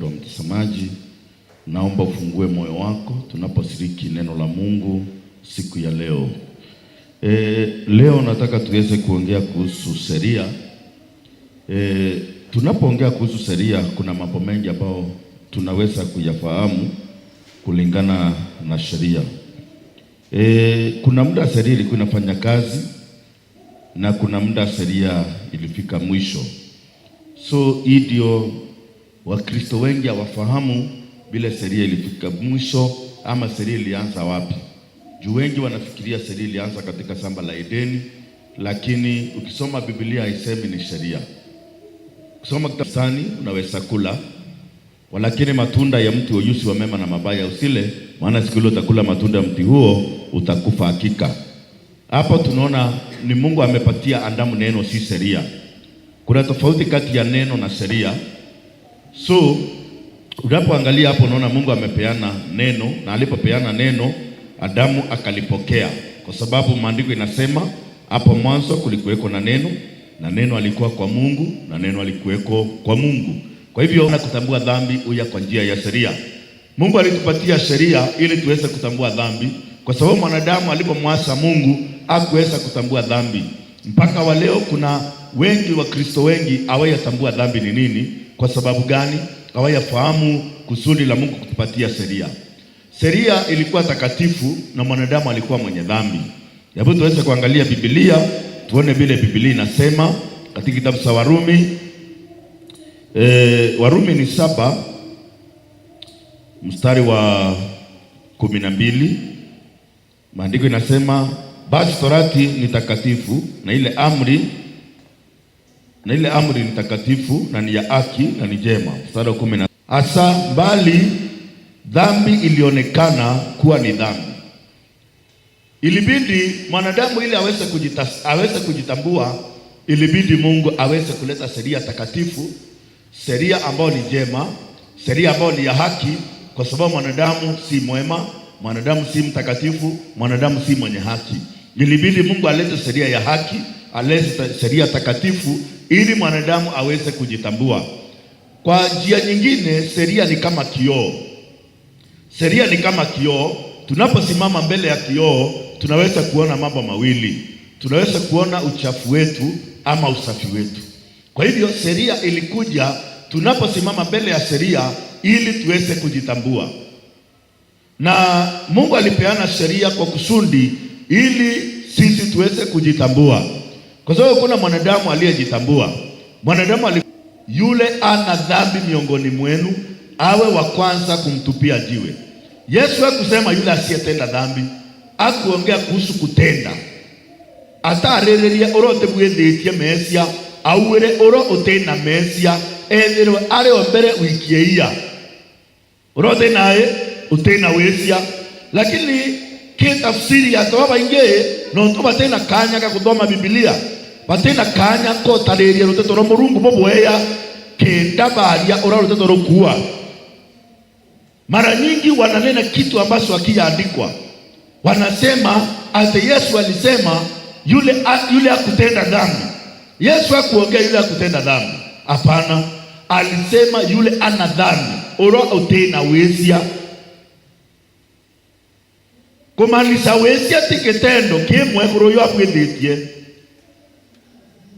Mpendwa mtazamaji, naomba ufungue moyo wako tunaposhiriki neno la Mungu siku ya leo. Leo nataka tuweze kuongea kuhusu sheria. Tunapoongea kuhusu sheria kuna mambo mengi ambayo tunaweza kuyafahamu kulingana na sheria. Kuna muda sheria ilikuwa inafanya kazi na kuna muda sheria ilifika mwisho. So hii ndio Wakristo wengi hawafahamu vile sheria ilifika mwisho ama sheria ilianza wapi. Juu wengi wanafikiria sheria ilianza katika shamba la Edeni, lakini ukisoma Biblia haisemi ni sheria. Ukisoma kitabu sani unaweza kula, walakini matunda ya mti wa ujuzi wa mema na mabaya usile, maana siku ile utakula matunda ya mti huo utakufa hakika. Hapa tunaona ni Mungu amepatia Adamu neno, si sheria. Kuna tofauti kati ya neno na sheria. So unapoangalia hapo unaona Mungu amepeana neno, na alipopeana neno Adamu akalipokea, kwa sababu maandiko inasema hapo mwanzo kulikuweko na neno, na neno alikuwa kwa Mungu, na neno alikuweko kwa Mungu. Kwa hivyo na kutambua dhambi huja kwa njia ya sheria. Mungu alitupatia sheria ili tuweze kutambua dhambi, kwa sababu mwanadamu alipomwasa Mungu hakuweza kutambua dhambi. Mpaka wa leo kuna wengi Wakristo wengi hawajatambua dhambi ni nini. Kwa sababu gani? Hawajafahamu kusudi la Mungu kutupatia sheria. Sheria ilikuwa takatifu na mwanadamu alikuwa mwenye dhambi. Hebu tuweze kuangalia Biblia tuone vile Biblia inasema katika kitabu cha Warumi. Warumi ni 7 mstari wa 12. Maandiko inasema basi torati ni takatifu na ile amri, na ile amri ni takatifu na ni ya haki na ni jema. Mstari wa 10, hasa bali dhambi ilionekana kuwa ni dhambi. Ilibidi mwanadamu ili aweze kujitambua, ilibidi Mungu aweze kuleta sheria takatifu, sheria ambayo ni jema, sheria ambayo ni ya haki, kwa sababu mwanadamu si mwema, mwanadamu si mtakatifu, mwanadamu si mwenye haki. Ilibidi Mungu alete sheria ya haki, alete sheria takatifu ili mwanadamu aweze kujitambua. Kwa njia nyingine, sheria ni kama kioo. Sheria ni kama kioo. Tunaposimama mbele ya kioo, tunaweza kuona mambo mawili. Tunaweza kuona uchafu wetu ama usafi wetu. Kwa hivyo sheria ilikuja tunaposimama mbele ya sheria ili tuweze kujitambua. Na Mungu alipeana sheria kwa kusudi ili sisi tuweze kujitambua. Kwa sababu kuna mwanadamu aliyejitambua. Mwanadamu yule ana dhambi miongoni mwenu awe wa kwanza kumtupia jiwe. Yesu hakusema yule asiyetenda dhambi, hakuongea kuhusu kutenda. Atarereria oro tebwethitie mesia, auwire oro utena mesia, ethirwe ari o mbere wikie ia. Oro utenae, utena wesia. Lakini ki tafsiri ya toba baingi no to batena kanya ka kuthoma Biblia, batena kanya ko tareria ruteto rwa Murungu bobweya kenda baria ora ruteto rukua. Mara nyingi wananena kitu ambacho hakijaandikwa. Wanasema ati Yesu alisema yule hakutenda dhambi. Yesu hakuongea yule hakutenda dhambi. Hapana, alisema yule ana dhambi. Ora utena wesia. Kumaanisha wesia ti kitendo kimwe kuroyo akwithitie.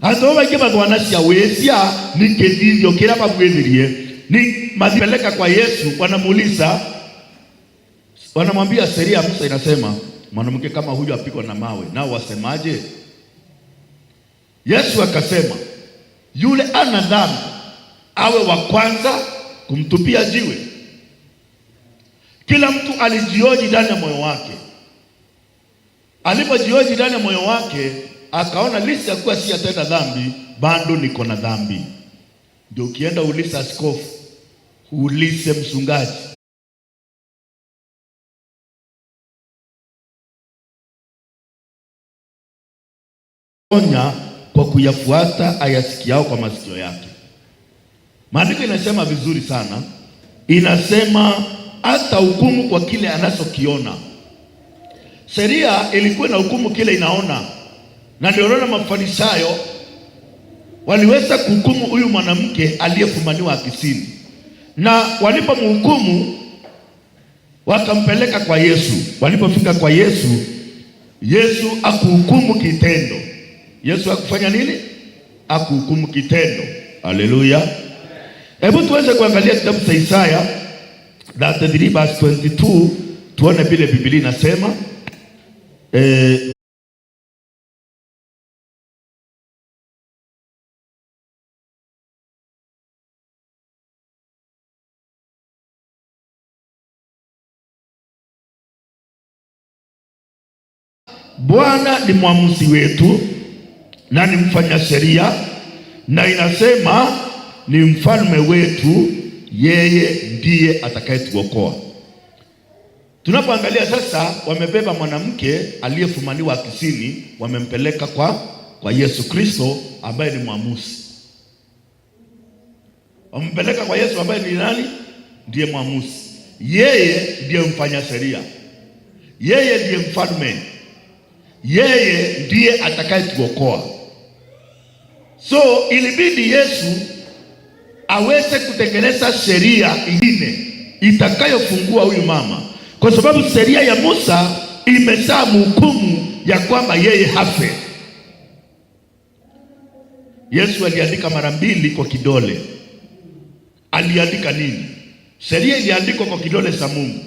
Andu baingi mathwanacia wesia ni kithithio kiria mabwithirie. Ni mathipeleka kwa Yesu, wanamuuliza, wanamwambia sheria ya Musa inasema mwanamke kama huyu apigwa na mawe, nao wasemaje? Yesu akasema yule ana dhambi awe wa kwanza kumtupia jiwe. Kila mtu alijioji ndani ya moyo wake. Alipojioji ndani ya moyo wake akaona licha ya kuwa si atenda dhambi, bado niko na dhambi. Ndio ukienda uliza askofu, ulize mchungaji, onya kwa kuyafuata ayasikiao kwa masikio yake. Maandiko inasema vizuri sana, inasema hata hukumu kwa kile anachokiona. Sheria ilikuwa na hukumu kile inaona, na ndio unaona Mafarisayo waliweza kuhukumu huyu mwanamke aliyefumaniwa akisini. Na walipomhukumu wakampeleka kwa Yesu. Walipofika kwa Yesu, Yesu akuhukumu kitendo. Yesu akufanya nini? Akuhukumu kitendo. Haleluya! Hebu tuweze kuangalia kitabu cha Isaya 33 verse 22, tuone vile Biblia inasema. Bwana ni mwamuzi wetu na ni mfanya sheria, na inasema ni mfalme wetu, yeye ndiye atakayetuokoa. Tunapoangalia sasa, wamebeba mwanamke aliyefumaniwa akisini, wamempeleka kwa Yesu Kristo ambaye ni mwamuzi. Wamempeleka kwa Yesu ambaye ni nani? Ndiye mwamuzi, yeye ndiye mfanya sheria, yeye ndiye mfalme, yeye ndiye atakayetuokoa. So ilibidi Yesu aweze kutengeneza sheria ingine itakayofungua huyu mama, kwa sababu sheria ya Musa imezaa mhukumu ya kwamba yeye hafe. Yesu aliandika mara mbili kwa kidole. Aliandika nini? Sheria iliandikwa kwa kidole cha Mungu.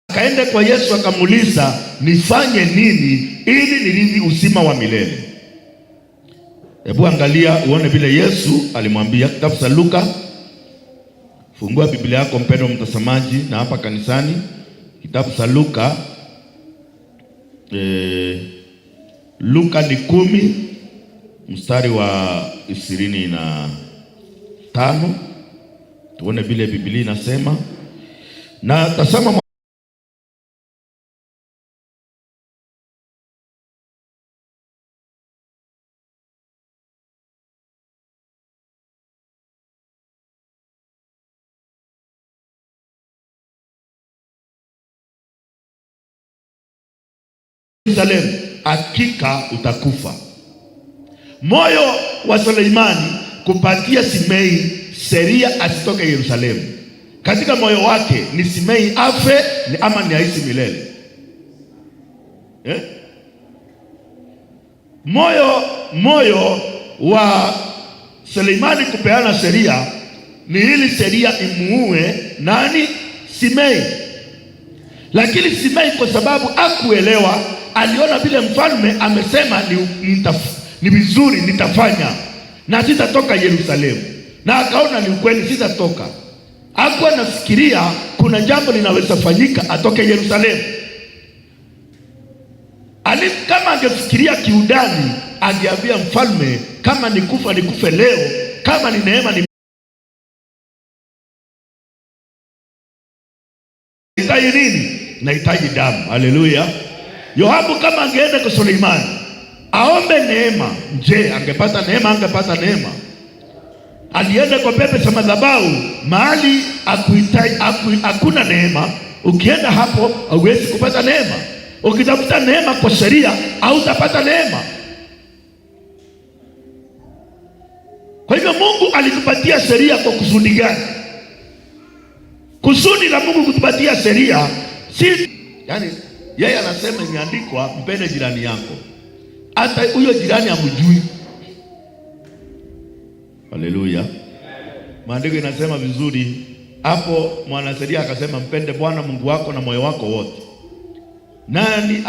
Akaenda kwa Yesu akamuuliza, nifanye nini ili nirithi uzima wa milele? Hebu angalia uone vile Yesu alimwambia. Kitabu cha Luka, fungua Biblia yako mpendwa mtazamaji, na hapa kanisani, kitabu cha Luka, Luka ni 10 mstari wa 25, tuone vile Biblia inasema. Na tazama Yerusalemu, hakika utakufa. Moyo wa Suleimani kupatia Simei sheria asitoke Yerusalemu. Katika moyo wake ni Simei afe ni ama ni aishi milele. Moyo wa Suleimani kupeana sheria ni ili sheria imuue nani? Simei. Lakini Simei kwa sababu hakuelewa, aliona vile mfalme amesema ni vizuri nitafanya na sitatoka Yerusalemu, na akaona ni ukweli sitatoka. Hakuwa anafikiria kuna jambo linaweza fanyika atoke Yerusalemu. Kama angefikiria kiundani, angeambia mfalme, kama nikufa nikufe leo, kama ni neema ni nahitaji nini? Nahitaji damu. Haleluya. Yoabu kama angeenda kwa Suleimani aombe neema, je, angepata neema? Angepata neema? Alienda kwa pepe za madhabahu mahali hakuna neema. Ukienda hapo hauwezi kupata neema. Ukitafuta neema kwa sheria hautapata neema. Kwa hivyo Mungu alitupatia sheria kwa kusudi gani? Kusudi la Mungu kutupatia sheria si, yani yeye anasema imeandikwa mpende jirani yako, hata huyo jirani hamjui. Haleluya. Maandiko inasema vizuri hapo, mwanasheria akasema mpende Bwana Mungu wako na moyo wako wote. Nani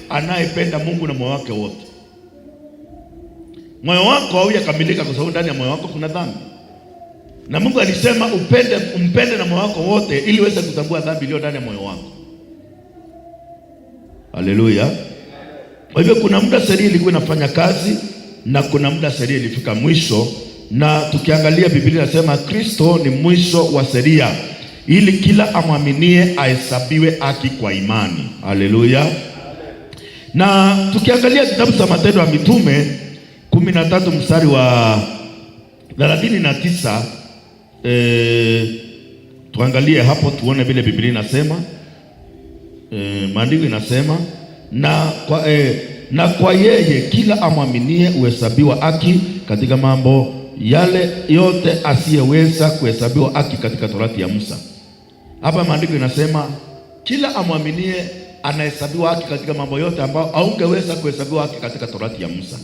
anayependa Mungu na moyo wake wote? Moyo wako haujakamilika kwa sababu ndani ya moyo wako kuna dhambi. Na Mungu alisema umpende na moyo wako wote ili uweze kutambua dhambi iliyo ndani ya moyo wako. Haleluya. Kwa hivyo kuna muda sheria ilikuwa inafanya kazi na kuna muda sheria ilifika mwisho. Na tukiangalia Biblia inasema Kristo ni mwisho wa sheria ili kila amwaminie ahesabiwe haki kwa imani. Haleluya. Na tukiangalia kitabu cha Matendo ya Mitume 13 mstari wa 39, tuangalie hapo tuone vile Biblia inasema. Maandiko inasema na kwa yeye kila amwaminie huhesabiwa haki katika mambo yale yote asiyeweza kuhesabiwa haki katika torati ya Musa. Hapa maandiko inasema kila amwaminie anahesabiwa haki katika mambo yote ambayo haungeweza kuhesabiwa haki katika torati ya Musa.